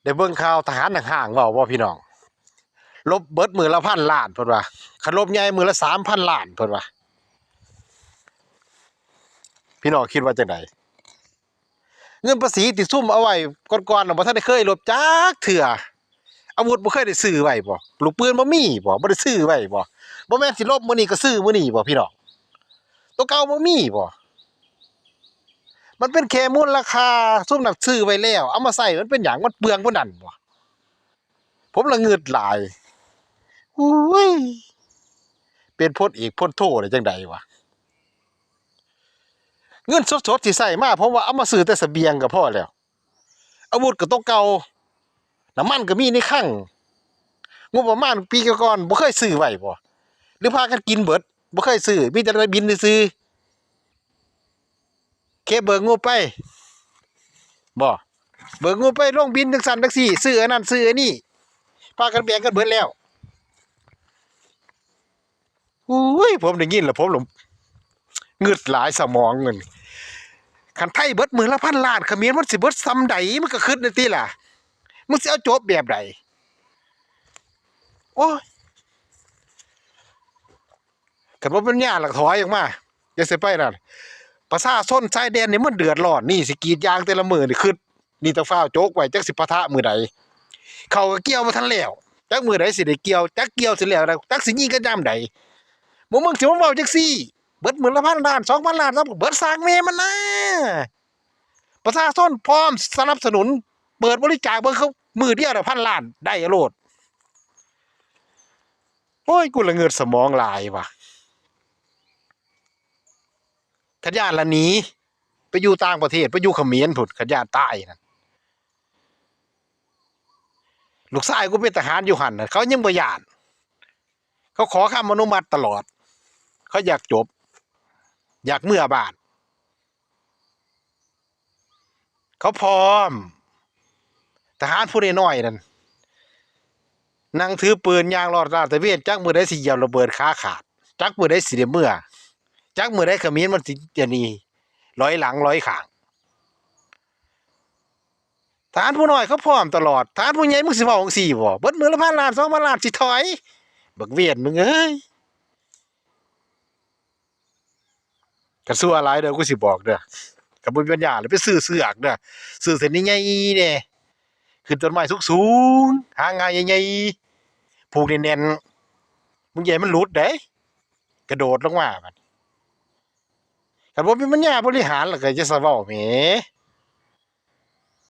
ໄດ້ເບິ່ງຂ່າວທະຫານຫ້າງໆເວົ້າບໍ່ພີ່ນ້ອງ? ລົບເບິດມື້ລະພັນລ້ານເພິ່ນວ່າ, ຄັນລົບໃຫຍ່ມື້ລະສາມພັນລ້ານເພິ່ນວ່າ. ພີ່ນ້ອງຄິດວ່າຈັ່ງໃດ? ເງິນພາສີທີ່ຊຸມເອົາໄວ້ກ່ອນໆ ບໍ່ທັນໄດ້ເຄີຍລົບຈັກເທື່ອ. ອາວຸດບໍ່ເຄີຍໄດ້ຊື້ໄວ້ບໍ່? ລູກປືນບໍ່ມີບໍ່? ບໍ່ໄດ້ຊື້ໄວ້ບໍ່? ບໍ່ແມ່ນຊິລົບມື້ນີ້ກໍຊື້ມື້ນີ້ບໍ່ພີ່ນ້ອງ? ໂຕເກົ່າບໍ່ມີບໍ່? ມັນເປັນແຄ່ມູນລະຄ່າ ຊຸມນັ້ນຊື້ໄວ້ແລ້ວ ເອົາມາໃຊ້ມັນເປັນຫຍັງ? ມັນເປືອງປານນັ້ນບໍ່? ຜົມລະງຶດຫຼາຍ. ໂອ້ຍ ເປັນພົນເອກພົນໂທໄດ້ຈັ່ງໃດວະ? ເງິນສົດໆທີ່ໃຊ້ມາ ຜົມວ່າເອົາມາຊື້ແຕ່ສະບຽງກໍພໍແລ້ວ. ອາວຸດກໍໂຕເກົ່າ, ນ້ຳມັນກໍມີໃນຄັງ. ງົບປະມານປີກ່ອນໆ ບໍ່ເຄີຍຊື້ໄວ້ບໍ່? ຫຼືພາກັນກິນເບິດ? ບໍ່ເຄີຍຊື້, ມີແຕ່ໄດ້ບິນຊື່ໆ. ເກັບເບີງົບໄປ ບໍ່ ເບີງົບໄປລົງບິນຈັ່ງຊັ້ນຈັ່ງຊີ້ ຊື້ອັນນັ້ນຊື້ອັນນີ້ ພາກັນແບ່ງກັນເບິດແລ້ວ. ໂອ້ຍ ຜົມໄດ້ຍິນແລ້ວ ຜົມລະງຶດຫຼາຍສະໝອງ. ເງິນ ຄັນໄທເບິດມື້ລະພັນລ້ານ ຂະເໝນມັນຊິເບິດສ່ຳໃດ? ມັນກໍຄິດນັ້ນຕິລະ ມັນຊິເອົາຈົບແບບໃດ? ໂອ້ຍ ຄັນບໍ່ປັນຍາລະຖອຍອອກມາ ຢ່າຊິໄປນັ້ນ. ປະຊາຊົນຊາຍແດນນີ້ມັນເດືອດຮ້ອນ ນີ້ຊິກຣີດຢາງແຕ່ລະມື້ນີ້ ຄຶດນີ້ຕ້ອງຟ້າວຈົກໄວ້ ຈັກຊິປະທະມື້ໃດ. ເຂົ້າກໍກ່ຽວບໍ່ທັນແລ້ວ ຈັກມື້ໃດຊິໄດ້ກ່ຽວ ຈັກກ່ຽວຊິແລ້ວ ຈັກຊິຍິງກັນຍາມໃດ. ໝູ່ມຶງຊິມາເວົ້າຈັ່ງຊີ້ ເບິດມື້ລະພັນລ້ານ ສອງພັນລ້ານ ເບິດຊ່າງແມ່ມັນນາ. ປະຊາຊົນພ້ອມສະໜັບສະໜູນ ເປີດບໍລິຈາກເບິ່ງ ມື້ດຽວລະພັນລ້ານ ໄດ້ໂລດ. ໂອ້ຍ ກູລະງຶດສະໝອງຫຼາຍວ່າ. ຄັນຢ້ານລະໜີ ໄປຢູ່ຕ່າງປະເທດ ໄປຢູ່ຂະເໝນພຸ້ນ ຄັນຢ້ານຕາຍນັ້ນ. ລູກຊາຍກູເປັນທະຫານຢູ່ຫັ້ນ ເຂົາຍັງບໍ່ຢ້ານ. ເຂົາຂໍຄຳອະນຸມັດຕະຫຼອດ. ເຂົາຢາກຈົບ ຢາກເມືອບ້ານ. ເຂົາພ້ອມ. ທະຫານຜູ້ນ້ອຍໆນັ້ນ ນັ່ງຖືປືນຍ່າງລອດລາດຕະເວນ ຈັກມື້ໃດຊິຢຽບລະເບີດຂາຂາດ ຈັກມື້ໃດຊິໄດ້ເມືອ ຈັກມື້ໃດຂະເໝນມັນຊິອັນນີ້ ຫຼອຍຫຼັງຫຼອຍຂ້າງ. ທະຫານຜູ້ນ້ອຍເຂົາພ້ອມຕະຫຼອດ. ທະຫານຜູ້ໃຫຍ່ ມຶງຊິເວົ້າຈັ່ງຊີ້ບໍ່? ເບິດມື້ລະພັນລ້ານ ສອງພັນລ້ານ ຊິຖອຍ? ບັກເວນມຶງເອີຍ. ຄັນຊົ່ວຫຼາຍເດີ ກູຊິບອກເດີ ຄັນບໍ່ມີປັນຍາ ໄປຊື້ເຊືອກເດີ ຊື້ເສັ້ນໃຫຍ່ໆແດ່ ຂຶ້ນຕົ້ນໄມ້ສູງໆ ຫາງ່າໃຫຍ່ໆ ຜູກແໜ້ນໆ ມຶງຢ່າໃຫ້ມັນຫຼຸດເດ້ ກະໂດດລົງມາບັດ. ຄັນບໍ່ມີປັນຍາບໍລິຫານ ແລ້ວກໍຢ່າສະເວົ້າແໝ.